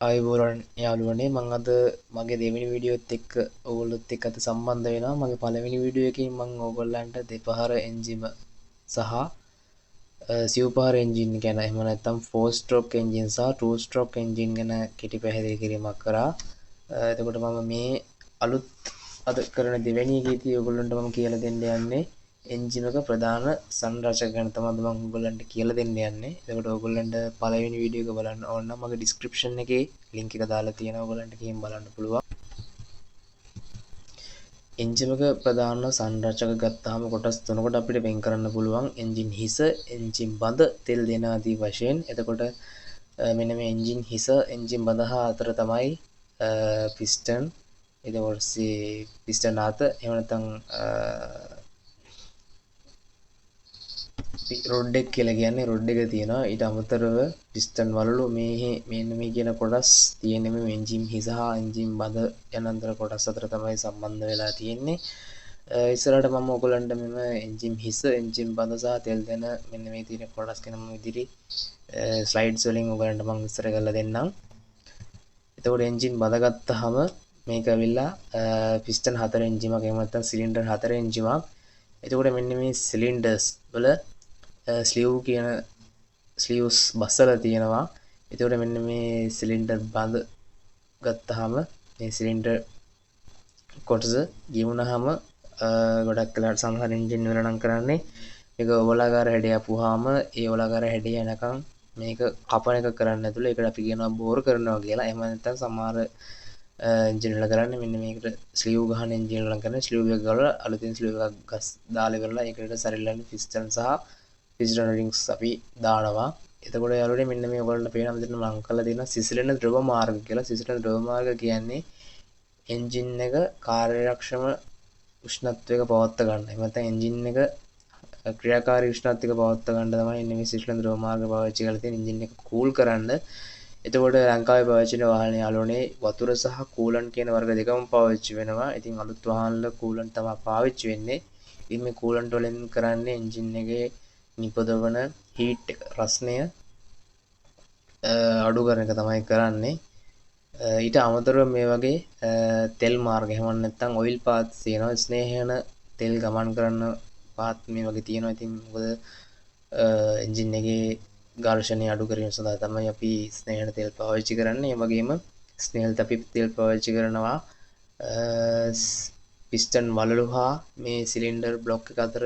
ආයුබෝවන් යාළුවනේ, මං අද මගේ දෙවෙනි වීඩියෝත් එක්ක ඔයගොල්ලොත් එක්ක අද සම්බන්ධ වෙනවා. මගේ පළවෙනි වීඩියෝ එකකින් මං ඕගොල්ලන්ට දෙපහර එන්ජිම සහ සිව්පහර එන්ජින් ගැන, එහෙම නැත්නම් ෆෝර් ස්ට්‍රෝක් එන්ජින් සහ ටූ ස්ට්‍රෝක් එන්ජින් ගැන කෙටි පැහැදිලි කිරීමක් කරා. එතකොට මම මේ අලුත් අද කරන දෙවෙනි එකේදී ඔයගොල්ලන්ට මම කියලා දෙන්න යන්නේ එන්ජින් එක ප්‍රධාන සංරචක ගැන තමයි මම ඔයගොල්ලන්ට කියලා දෙන්න යන්නේ. එතකොට ඔයගොල්ලන්ට පළවෙනි වීඩියෝ එක බලන්න ඕන නම් මගේ ඩිස්ක්‍රිප්ෂන් එකේ ලින්ක් එක දාලා තියෙනවා, ඔයගොල්ලන්ට ගිහින් බලන්න පුළුවන්. එන්ජින් එක ප්‍රධාන සංරචක ගත්තාම කොටස් තුනකට අපිට වෙන් කරන්න පුළුවන්. එන්ජින් හිස, එන්ජින් බඳ, තෙල් දෙන ආදී වශයෙන්. එතකොට මෙන්න මේ එන්ජින් හිස, එන්ජින් බඳ හා අතර තමයි පිස්ටන්, ඊට පස්සේ පිස්ටන් අත, එහෙම නැත්නම් රොඩ් එක කියලා කියන්නේ රොඩ් එක තියෙනවා. ඊට අමතරව පිස්ටන් වලලු මේ මෙන්න මේ කියන කොටස් තියෙන්නේ මේ එන්ජින් හිස හා එන්ජින් බඳ යන අතර කොටස් අතර තමයි සම්බන්ධ වෙලා තියෙන්නේ. ඉස්සරහට මම ඔයගොල්ලන්ට මෙම එන්ජින් හිස, එන්ජින් බඳ සහ තෙල් දෙන මෙන්න මේ තියෙන කොටස් ගැන මම ඉදිරි ස්ලයිඩ්ස් වලින් ඔයගොල්ලන්ට මම විස්තර කරලා දෙන්නම්. එතකොට එන්ජින් බඳ ගත්තාම මේක ඇවිල්ලා පිස්ටන් 4 එන්ජිමක්, එහෙම නැත්නම් සිලින්ඩර් 4 එන්ජිමක්. එතකොට මෙන්න මේ සිලින්ඩර්ස් වල ස්ලීව් කියන ස්ලීව්ස් බස්සලා තියෙනවා. එතකොට මෙන්න මේ සිලින්ඩර් බඳ ගත්තාම මේ සිලින්ඩර් කොටස ගියුනහම ගොඩක් වෙලාවට සමහර එන්ජින් වල නම් කරන්නේ මේක ඕලාකාර හැඩය අපුවාම ඒ ඕලාකාර හැඩය එනකන් මේක කපන එක කරන්න ඇතුළේ ඒකට අපි කියනවා බෝර් කරනවා කියලා. එහෙම නැත්නම් සමහර එන්ජින් වල කරන්නේ මෙන්න මේකට ස්ලීව් ගහන එන්ජින් වල කරන්නේ ස්ලීව් එක ගලවලා අලුතින් ස්ලීව් එකක් ගස් දාලා ඉවරලා ඒකට සරිලන පිස්ටන් සහ පිස්ටන් රින්ග්ස් අපි දානවා. එතකොට යාළුවනේ මෙන්න මේ ඔයගොල්ලන්ට පේනවා මෙතන මං කරලා තියෙනවා සිසිලන ද්‍රව මාර්ග කියලා. සිසිලන ද්‍රව මාර්ග කියන්නේ එන්ජින් එක කාර්යක්ෂම උෂ්ණත්වයක පවත්වා ගන්න. එහෙම නැත්නම් එන්ජින් එක ක්‍රියාකාරී උෂ්ණත්වයක පවත්වා ගන්න තමයි එන්නේ මේ සිසිලන ද්‍රව මාර්ග පාවිච්චි කරලා තියෙන එන්ජින් එක කූල් කරන්න. එතකොට ලංකාවේ පාවිච්චි වෙන වාහන යාළුවනේ වතුර සහ කූලන්ට් කියන වර්ග දෙකම පාවිච්චි වෙනවා. ඉතින් අලුත් වාහන වල කූලන්ට් තමයි පාවිච්චි වෙන්නේ. ඉතින් මේ කූලන්ට් වලින් කරන්නේ එන්ජින් එකේ නිපදවන හීට් එක, රස්නය අඩු කරන එක තමයි කරන්නේ. ඊට අමතරව මේ වගේ තෙල් මාර්ග, එහෙම නැත්නම් ඔයිල් පාත් තියෙනවා. ස්නේහන තෙල් ගමන් කරන පාත් මේ වගේ තියෙනවා. ඉතින් මොකද එන්ජින් එකේ ඝර්ෂණය අඩු කිරීම සඳහා තමයි අපි ස්නේහන තෙල් පාවිච්චි කරන්නේ. ඒ වගේම ස්නේහන අපි තෙල් පාවිච්චි කරනවා පිස්ටන් වලලු හා මේ සිලින්ඩර් බ්ලොක් එක අතර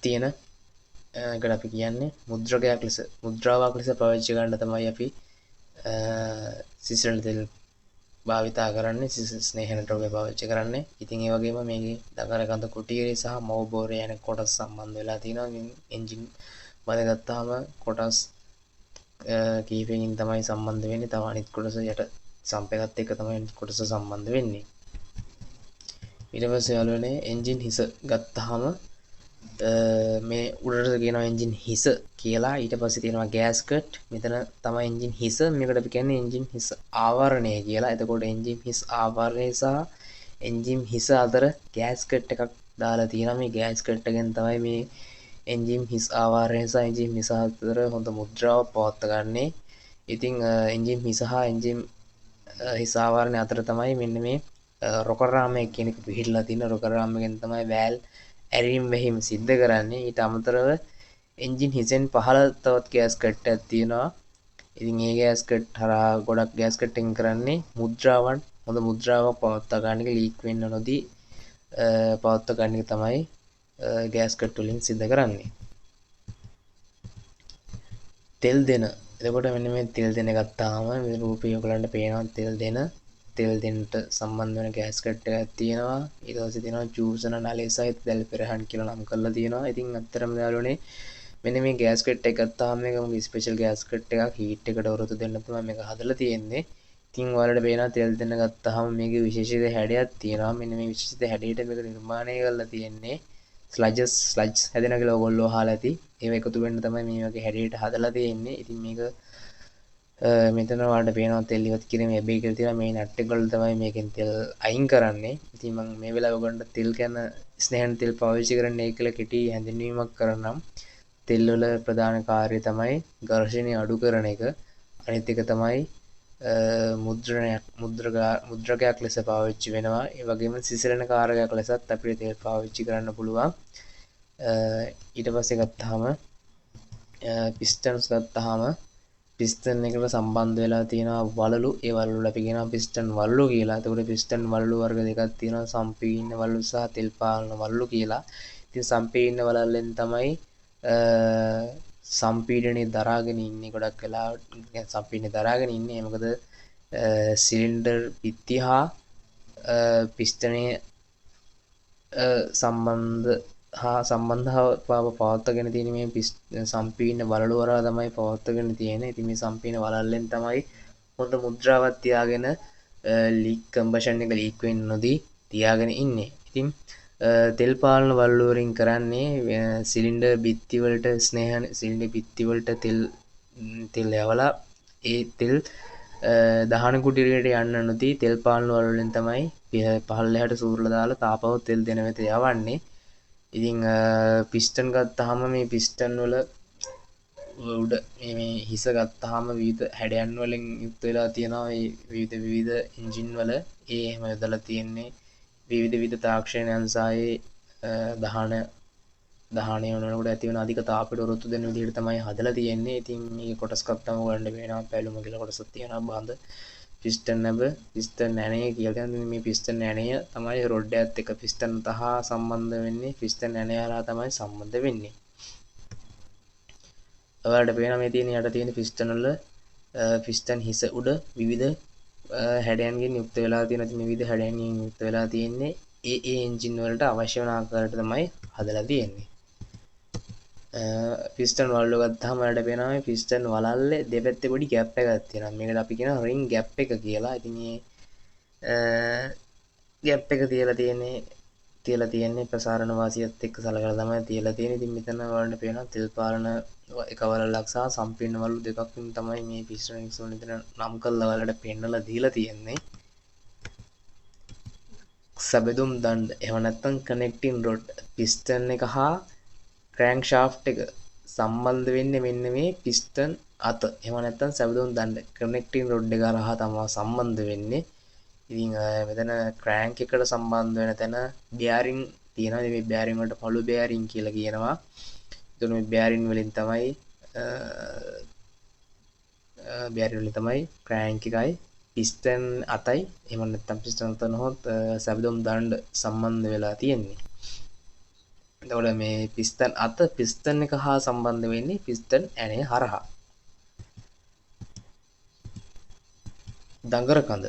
තියෙන එකට අපි කියන්නේ මුද්‍රකයක් ලෙස, මුද්‍රාවක් ලෙස පාවිච්චි කරන්න තමයි අපි සිසිලන තෙල් භාවිතා කරන්නේ, ස්නේහන ද්‍රව්‍ය පාවිච්චි කරන්නේ. ඉතින් ඒ වගේම මේකේ දකර කඳ කුටීරය සහ මව් බෝරය යන කොටස් සම්බන්ධ වෙලා තියෙනවා. ඉතින් එන්ජින් බඳ ගත්තාම කොටස් කීපයකින් තමයි සම්බන්ධ වෙන්නේ. තව අනිත් කොටස යට සම්ප් එකත් එක්ක තමයි අනිත් කොටස සම්බන්ධ වෙන්නේ. ඊට පස්සේ යාළුවනේ එන්ජින් හිස ගත්තාම මේ උඩට කියනවා එන්ජින් හිස කියලා. ඊට පස්සේ තියෙනවා ගෑස්කට්. මෙතන තමයි එන්ජින් හිස. මේකට අපි කියන්නේ එන්ජින් හිස ආවරණය කියලා. එතකොට එන්ජින් හිස් ආවරණය සහ එන්ජින් හිස අතර ගෑස්කට් එකක් දාලා තියෙනවා. මේ ගෑස්කට් එකෙන් තමයි මේ එන්ජින් හිස් ආවරණය සහ එන්ජින් හිස අතර හොඳ මුද්‍රාවක් පවත්වා ගන්නේ. ඉතින් එන්ජින් හිස හා එන්ජින් හිස් ආවරණය අතර තමයි මෙන්න මේ රොකර් රාමය කියන එක පිහිටලා තියෙන. රොකර් රාමයෙන් තමයි වෑල් ඇරීම් වැහීම සිද්ධ කරන්නේ. ඊට අමතරව එන්ජින් හිසෙන් පහළ තවත් ගෑස්කට් එකක් තියෙනවා. ඉතින් ඒ ගෑස්කට් හරහා ගොඩක් ගෑස්කට් එකෙන් කරන්නේ මුද්‍රාවන්, හොඳ මුද්‍රාවක් පවත්වා ගන්න එක, ලීක් වෙන්න නොදී පවත්වා ගන්න එක තමයි ගෑස්කට් වලින් සිද්ධ කරන්නේ. තෙල් දෙන. එතකොට මෙන්න මේ තෙල් දෙන ගත්තාම මේ රූපය ඔයගලන්ට පේනවා තෙල් දෙන. තෙල් දෙන්නට සම්බන්ධ වෙන ගෑස්කට් එකක් තියෙනවා. ඊට පස්සේ තියෙනවා චූසන නලය සහිත දැල් පෙරහන් කියලා නම් කරලා තියෙනවා. ඉතින් ඇත්තටම යාළුවනේ මෙන්න මේ ගෑස්කට් එක ගත්තාම මේක මොකද ස්පෙෂල් ගෑස්කට් එකක්, හීට් එකට ඔරොත්තු දෙන්න තමයි මේක හදලා තියෙන්නේ. ඉතින් ඔයාලට පේනවා තෙල් දෙන්න ගත්තාම මේකේ විශේෂිත හැඩයක් තියෙනවා. මෙන්න මේ විශේෂිත හැඩයට මේක නිර්මාණය කරලා තියෙන්නේ. ස්ලජ්ස් හැදෙන කියලා ඔයගොල්ලෝ අහලා ඇති. ඒව එකතු වෙන්න තමයි මේ වගේ හැඩයට හදලා තියෙන්නේ. ඉතින් මේක මෙතන ඔයාලට පේනවා තෙල් ඉවත් කිරීමේ ඇබේ කියලා තියෙනවා. මේ නට් එක වල තමයි මේකෙන් තෙල් අයින් කරන්නේ. ඉතින් මම මේ වෙලාවේ ඔයගොල්ලන්ට තෙල් ගැන ස්නේහන තෙල් පාවිච්චි කරන්නේ ඒ කියලා කෙටි හැඳින්වීමක් කරන්නම්. තෙල් වල ප්‍රධාන කාර්යය තමයි ඝර්ෂණය අඩු කරන එක. අනිත් එක තමයි මුද්‍රණයක් මුද්‍රකයක් ලෙස පාවිච්චි වෙනවා. ඒ වගේම සිසිලන කාරකයක් ලෙසත් අපිට තෙල් පාවිච්චි කරන්න පුළුවන්. ඊට පස්සේ ගත්තාම පිස්ටන්ස් ගත්තාම පිස්ටන් එකට සම්බන්ධ වෙලා තියෙනවා වලලු. ඒ වලලු අපි කියනවා පිස්ටන් වලලු කියලා. එතකොට පිස්ටන් වලලු වර්ග දෙකක් තියෙනවා, සම්පීඩන වලලු සහ තෙල් පාලන වලලු කියලා. ඉතින් සම්පීඩන වලල්ලෙන් තමයි සම්පීඩනය දරාගෙන ඉන්නේ ගොඩක් වෙලාවට. සම්පීඩනය දරාගෙන ඉන්නේ මොකද සිලින්ඩර් බිත්ති හා පිස්ටනය සම්බන්ධ හා සම්බන්ධව පවත්වාගෙන තියෙන මේ සම්පීඩන වලලු වරා තමයි පවත්වාගෙන තියෙන්නේ. ඉතින් මේ සම්පීඩන වලල්ලෙන් තමයි හොඳ මුද්‍රාවක් තියාගෙන ලීක් කම්බෂන් එක ලීක් වෙන්න නොදී තියාගෙන ඉන්නේ. ඉතින් තෙල් පාලන වලලු වලින් කරන්නේ සිලින්ඩර් බිත්ති වලට ස්නේහ සිලින්ඩර් බිත්ති වලට තෙල් තෙල් යවලා ඒ තෙල් දහන කුටීරයට යන්න නොදී තෙල් පාලන වලලු වලින් තමයි පහළ එහාට සූරලා දාලා තාපව තෙල් දෙන වෙත යවන්නේ. ඉතින් පිස්ටන් ගත්තාම මේ පිස්ටන් වල උඩ මේ හිස ගත්තාම විවිධ හැඩයන් වලින් යුක්ත වෙලා තියෙනවා. මේ විවිධ විවිධ එන්ජින් වල ඒ එහෙම යොදලා තියෙන්නේ විවිධ විවිධ තාක්ෂණයන් සහ ඒ දහන දහනය වෙනකොට ඇති වෙන අධික තාපයට ඔරොත්තු දෙන විදිහට තමයි හදලා තියෙන්නේ. ඉතින් මේක කොටස් ගත්තාම ඔයගොල්ලන්ට පේනවා පැලුම කියලා කොටසක් තියෙනවා, බඳ පිස්ටන් නැබ පිස්ටන් ඇණය කියලා තියෙනවා. මේ පිස්ටන් ඇණය තමයි රොඩ් එකත් එක්ක පිස්ටන් තහා සම්බන්ධ වෙන්නේ. පිස්ටන් ඇණය හරහා තමයි සම්බන්ධ වෙන්නේ. ඔයාලට පේනවා මේ තියෙන යට තියෙන පිස්ටන් වල පිස්ටන් හිස උඩ විවිධ හැඩයන්ගෙන් යුක්ත වෙලා තියෙනවා. ඉතින් මේ විවිධ හැඩයන්ගෙන් යුක්ත වෙලා තියෙන්නේ ඒ ඒ එන්ජින් වලට අවශ්‍ය වන ආකාරයට තමයි හදලා තියෙන්නේ. පිස්ටන් වලල්ල ගත්තාම ඔයාලට පේනවා මේ පිස්ටන් වලල්ලේ දෙපැත්තේ පොඩි ගැප් එකක් තියෙනවා. මේකට අපි කියනවා රින්ග් ගැප් එක කියලා. ඉතින් මේ ගැප් එක තියලා තියෙන්නේ ප්‍රසාරණ වාසියත් එක්ක සලකලා තමයි තියලා තියෙන්නේ. ඉතින් මෙතන ඔයාලට පේනවා තෙල් පාලන එක වලල්ලක් සහ සම්පීඩන වලලු දෙකක් තමයි මේ පිස්ටන් රින්ග්ස් වල මෙතන නම් කරලා ඔයාලට පෙන්නලා දීලා තියෙන්නේ. සබෙදුම් දණ්ඩ එහෙම නැත්නම් කනෙක්ටිං රොඩ් පිස්ටන් එක හා ක්‍රෑන්ක් ෂාෆ්ට් එක සම්බන්ධ වෙන්නේ මෙන්න මේ පිස්ටන් අත. එහෙම නැත්නම් සැබඳුම් දණ්ඩ කනෙක්ටිං රොඩ් එක හරහා තමයි සම්බන්ධ වෙන්නේ. ඉතින් මෙතන ක්‍රෑන්ක් එකට සම්බන්ධ වෙන තැන බෙයාරින් තියෙනවා. ඉතින් මේ බෙයාරින් වලට පළු බෙයාරින් කියලා කියනවා. එතකොට මේ බෙයාරින් වලින් තමයි ක්‍රෑන්ක් එකයි පිස්ටන් අතයි එහෙම නැත්නම් පිස්ටන් අත නොහොත් සැබඳුම් දණ්ඩ සම්බන්ධ වෙලා තියෙන්නේ. එතකොට මේ පිස්ටන් අත පිස්ටන් එක හා සම්බන්ධ වෙන්නේ පිස්ටන් ඇණය හරහා. දඟර කඳ.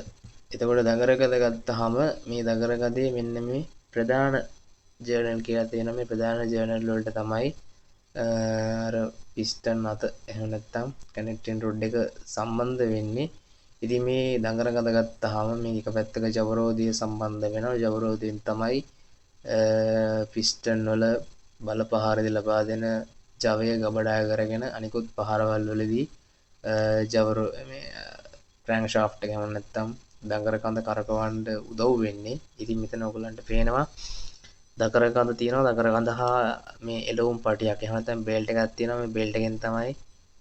එතකොට දඟර කඳ ගත්තාම මේ දඟර කඳේ මෙන්න මේ ප්‍රධාන ජර්නල් කියලා තියෙනවා. මේ ප්‍රධාන ජර්නල් වලට තමයි අර පිස්ටන් අත එහෙම නැත්නම් කනෙක්ටිං රොඩ් එක සම්බන්ධ වෙන්නේ. ඉතින් මේ දඟර කඳ ගත්තාම මේ එක පැත්තක ජවරෝධය සම්බන්ධ වෙනවා. ජවරෝධයෙන් තමයි පිස්ටන් වල බල පහරදී ලබා දෙන ජවය ගබඩා කරගෙන අනිකුත් පහරවල් වලදී ජවර මේ ක්‍රෑන්ක් ෂාෆ්ට් එක එහෙම නැත්නම් දඟර කඳ කරකවන්න උදව් වෙන්නේ. ඉතින් මෙතන ඔයගොල්ලන්ට පේනවා දඟර කඳ තියෙනවා. දඟර කඳ හා මේ එළවුම් පටියක් එහෙම නැත්නම් බෙල්ට් එකක් තියෙනවා. මේ බෙල්ට් එකෙන් තමයි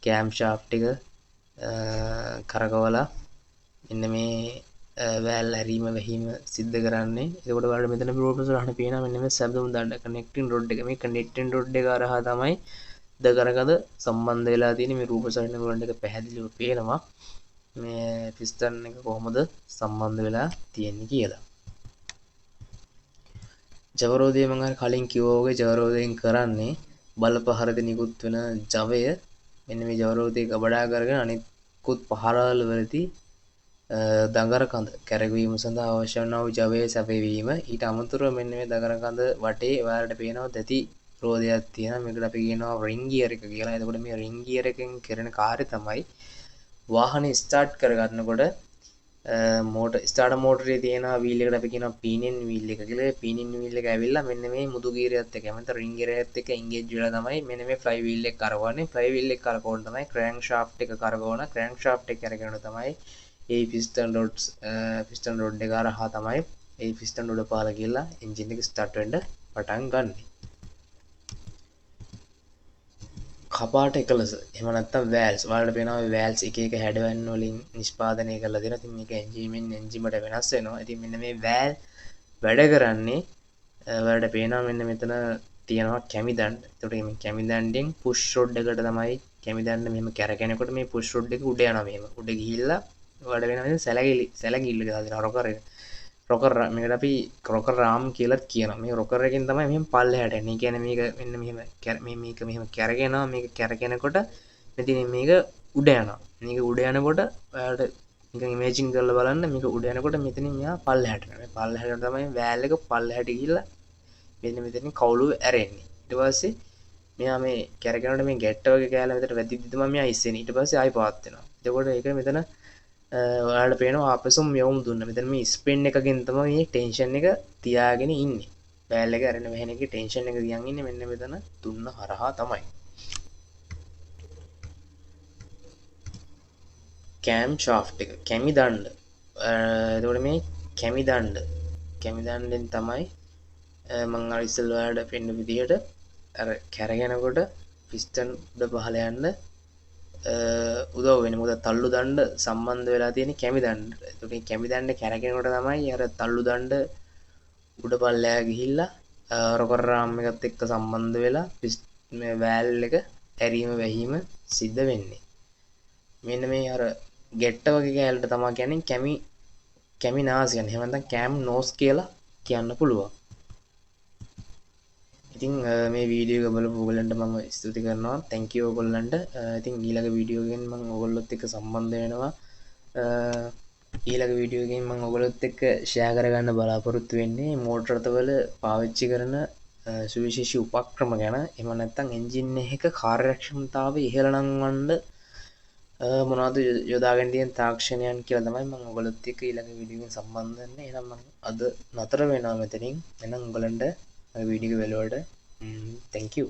කෑම් ෂාෆ්ට් එක කරකවලා මෙන්න මේ වෑල් හැරීම වැහීම සිද්ධ කරන්නේ. එතකොට ඔයාලට මෙතන රෝඩ් වල පේනවා මෙන්න මේ සැබඳුම් දණ්ඩ කනෙක්ටිං රොඩ් එක. මේ කනෙක්ටිං රොඩ් එක හරහා තමයි දඟර කඳ සම්බන්ධ වෙලා තියෙන්නේ. මේ රූප සටහන වලට එක පැහැදිලිව පේනවා මේ පිස්ටන් එක කොහොමද සම්බන්ධ වෙලා තියෙන්නේ කියලා. ජවරෝධය මම අර කලින් කිව්වා වගේ ජවරෝධයෙන් කරන්නේ බල පහරදී නිකුත් වෙන ජවය මෙන්න මේ ජවරෝධය ගබඩා කරගෙන අනිකුත් පහරවල් වලදී දඟර කඳ කැරගවීම සඳහා අවශ්‍ය වනා වූ ජවය සැපයීම. ඊට අමතරව මෙන්න මේ දඟර කඳ වටේ ඔයාලට පේනවා දැති රෝදයක් තියෙනවා. මේකට අපි කියනවා රින්ග් ගියර් එක කියලා. එතකොට මේ රින්ග් ගියර් එකෙන් කරන කාර්යය තමයි වාහනේ ස්ටාර්ට් කරගන්නකොට මෝටර් ස්ටාර්ටර් මෝටරේ තියෙන වීල් එකට අපි කියනවා පීනින් වීල් එක කියලා. ඒ පීනින් වීල් එක ඇවිල්ලා මෙන්න මේ මුදු ගියරයත් එක්ක එහෙම නැත්නම් රින්ග් ගියරයත් එක්ක එන්ගේජ් වෙලා තමයි මෙන්න මේ ෆ්ලයි වීල් එක කරකවන්නේ. ෆ්ලයි වීල් එක කරකවන තමයි ක්‍රෑන්ක් ෂාෆ්ට් එක කරකවන. ක්‍රෑන්ක් ෂාෆ්ට් එක කරගෙන තමයි ඒ පිස්ටන් රොඩ්ස් පිස්ටන් රොඩ් එක හරහා තමයි ඒ පිස්ටන් උඩ පහළ ගිහලා එන්ජින් එක ස්ටාර්ට් වෙන්න පටන් ගන්නෙ. කපාට එකලස. එහෙම නැත්නම් වෑල්ස්. ඔයාලට පේනවා මේ වෑල්ස් එක එක හැඩවැන් වලින් නිෂ්පාදනය කරලා දෙනවා. ඉතින් මේක එන්ජිමෙන් එන්ජිමට වෙනස් වෙනවා. ඉතින් මෙන්න මේ වෑල් වැඩ කරන්නේ ඔයාලට පේනවා මෙන්න මෙතන තියෙනවා කැමි දණ්ඩ. එතකොට මේ කැමි දණ්ඩෙන් පුෂ් රොඩ් එකට තමයි කැමි දණ්ඩ මෙහෙම කැරකෙනකොට මේ පුෂ් රොඩ් එක උඩ යනවා. මෙහෙම උඩ ගිහිල්ලා ඔයාලට වෙනවා මෙතන සැලකිලි ගහලා දෙනවා රොකර් එක. රොකර් මේකට අපි රොකර් රාම් කියලාත් කියනවා. මේ රොකර් එකෙන් තමයි මෙහෙම පල්ලෙහාට එන්නේ. ඒ කියන්නේ මේක මෙන්න මෙහෙම මේක මෙහෙම කැරගෙනවා. මේක කැරගෙනකොට මෙතන මේක උඩ යනවා. මේක උඩ යනකොට ඔයාලට නිකන් ඉමේජින් කරලා බලන්න මේක උඩ යනකොට මෙතනින් මෙහා පල්ලෙහාට යනවා. මේ පල්ලෙහාට යනකොට තමයි වෑල් එක පල්ලෙහාට ගිහිල්ලා මෙන්න මෙතනින් කවුළුව ඇරෙන්නේ. ඊට පස්සේ මෙහා මේ කැරගෙනකොට මේ ගැට්ට වගේ කෑල්ල මෙතන වැදිද්දි තමයි මෙහා ඉස්සෙන්නේ. ඊට පස්සේ ආයි පාත් වෙනවා. එතකොට ඒක මෙතන ඔයාලට පේනවා ආපසුම් යොමු දුන්න. මෙතන මේ ස්පින් එකකින් තමයි මේ ටෙන්ෂන් එක තියාගෙන ඉන්නේ. බෑල් එක ඇරෙන වැහෙන එකේ ටෙන්ෂන් එක තියන් ඉන්නේ මෙන්න මෙතන දුන්න හරහා තමයි. කෑම් ෂාෆ්ට් එක, කැමි දණ්ඩ. එතකොට මේ කැමි දණ්ඩ, කැමි දණ්ඩෙන් තමයි මං අර ඉස්සෙල්ලා ඔයාලට පෙන්න විදිහට අර කැරගෙනකොට පිස්ටන් උඩ පහළ යන්න උදව් වෙන්නේ. මොකද තල්ලු දණ්ඩ සම්බන්ධ වෙලා තියෙන කැමි දණ්ඩට. එතකොට මේ කැමි දණ්ඩ කැරගෙනකොට තමයි අර තල්ලු දණ්ඩ උඩ පල්ලෙහා ගිහිල්ලා රොකර් රාම් එකත් එක්ක සම්බන්ධ වෙලා මේ වෑල් එක ඇරීම වැහීම සිද්ධ වෙන්නේ. මෙන්න මේ අර ගෙට්ට වගේ කෑල්ලට තමයි කියන්නේ කැමි කැමි නාස් කියන්නේ. එහෙම නැත්නම් කෑම් නෝස් කියලා කියන්න පුළුවන්. ඉතින් මේ වීඩියෝ එක බලපු ඔයගොල්ලන්ට මම ස්තුති කරනවා. Thank you ඔයගොල්ලන්ට. ඉතින් ඊළඟ වීඩියෝ එකෙන් මම ඔයගොල්ලොත් එක්ක සම්බන්ධ වෙනවා. ඊළඟ වීඩියෝ එකෙන් මම ඔයගොල්ලොත් එක්ක ෂෙයා කරගන්න බලාපොරොත්තු වෙන්නේ මෝටර රථවල පාවිච්චි කරන සුවිශේෂී උපක්‍රම ගැන. එහෙම නැත්නම් එන්ජින් එකක කාර්යක්ෂමතාවය ඉහළ නංවන්න මොනවද යොදාගෙන තියෙන තාක්ෂණයන් කියලා තමයි මම ඔයගොල්ලොත් එක්ක ඊළඟ වීඩියෝ එකෙන් සම්බන්ධ වෙන්නේ. එහෙනම් මම අද නතර වෙනවා මෙතනින්. එහෙනම් ඔයගොල්ලන්ට වීඩියෝ එක බැලුවට thank you.